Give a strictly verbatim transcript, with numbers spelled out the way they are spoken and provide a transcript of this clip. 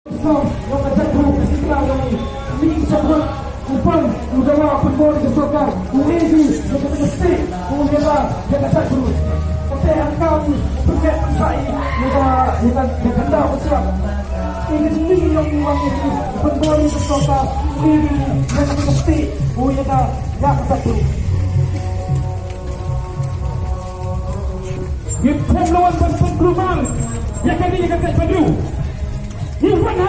Song, ïa ka jaitbru ka shisha jong ngi. Ngi sngewbha u pan u dawa pynbor ïa ka sorkar, u ïa ka state, u ïa ka, ïa ka jaitbru. Kata ka kam u pynbeit pynshai ïa ka, ïa ka, ïa ka daw ka siap. Ïa ka jingim jong ngi wan ïa ka pynbor ïa ka sorkar, u ïa ka, ïa ka state, u ïa ka, ïa ka jaitbru. Ngi pynlong ban pynplumal ïa kane ïa ka jaitbru. Ngi wan ha